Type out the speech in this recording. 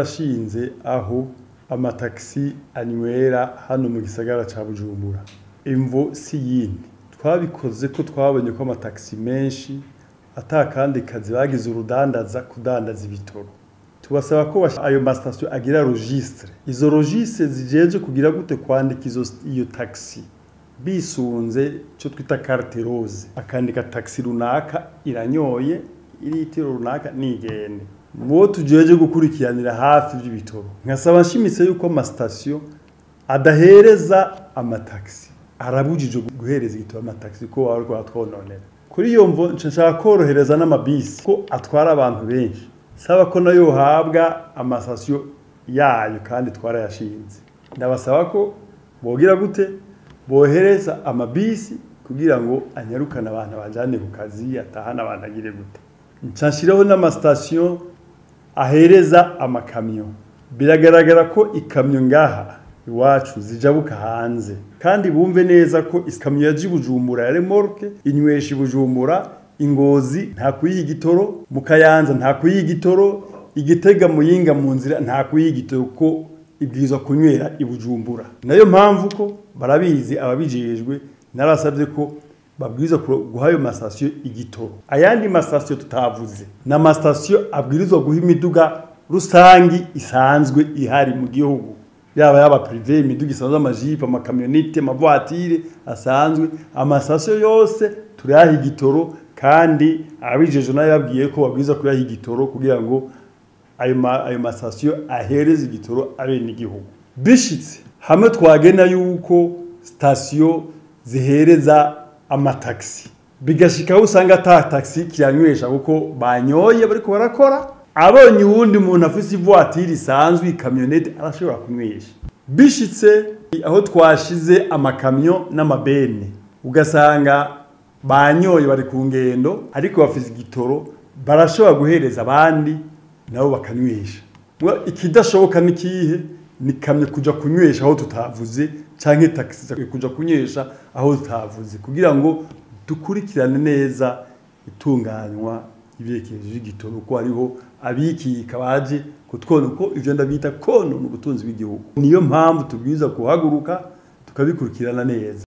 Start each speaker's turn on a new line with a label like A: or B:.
A: Twarashinze aho amataxi anywera hano mu gisagara ca Bujumbura. Imvo si yindi, twabikoze ko twabonye ko amataxi menshi atakandi kazi bagize urudandaza kudandaza ibitoro. Tubasaba ko ayo mastation agira registre, izo registre zijeje kugira gute kwandika iyo taxi bisunze cyo twita carte rose, akandika taxi runaka iranyoye iritiro runaka nigende. Mubo tujeje gukurikiranira hafi by'ibitoro, nkasaba nshimitse yuko amastation adahereza amataxi, arabujije guhereza igitoro amataxi ko bariko batwononera. Kuri iyo mvo nshaka korohereza n'amabisi ko atwara abantu benshi, saba ko nayo habwa amastation yayo kandi twarayashinze. Ndabasaba ko bogira gute bohereza amabisi kugira ngo anyarukane abantu bajane ku kazi, atahana abantu agire gute. Nshashiraho n'amastation ahereza amakamyo. Biragaragara ko ikamyo ngaha iwacu zijabuka hanze, kandi bumve neza ko ikamyo yaje Bujumbura ya remorque inywesha Bujumbura, Ingozi nta kuyiha igitoro, mu Kayanza nta kuyiha igitoro, Igitega Muyinga mu nzira nta kuyiha igitoro, ko ibwirizwa kunywera Ibujumbura. Nayo mpamvu ko barabizi ababijejwe, narasabye ko babwirizwa guha ayo mastation igitoro. Ayandi mastation tutavuze na mastation abwirizwa guha imiduga rusangi isanzwe ihari mu gihugu, yaba privé, imiduga isanzwe, amajipe, amakamyonite, amavoitire asanzwe, amastation yose turayaha igitoro, kandi ababijejwe nayo babwiye ko babwirizwa kuyaha igitoro kugira ngo ayo mastation ahereze igitoro abene igihugu. Bishitse hamwe twagena yuko station zihereza amataxi, bigashika usanga ata taxi kiyanywesha kuko banyoye bariko barakora, abonye uwundi muntu afise ivoitire isanzwe ikamyonete arashobora kunywesha. Bishitse aho twashize amakamyo n'amabene, ugasanga banyoye bari ku ngendo ariko bafise igitoro, barashobora guhereza abandi nabo bakanywesha. Ikidashoboka ni kihe? Ni kamyo kuja kunywesha aho tutavuze, canke taxi kuja kunywesha aho tutavuze, kugira ngo dukurikirane neza itunganywa ibyerekezo by'igitoro, ko hariho abikika baje kutwona ko ivyo ndabita konona ubutunzi bw'igihugu. Niyo mpamvu tubwiza kuhaguruka tukabikurikirana neza.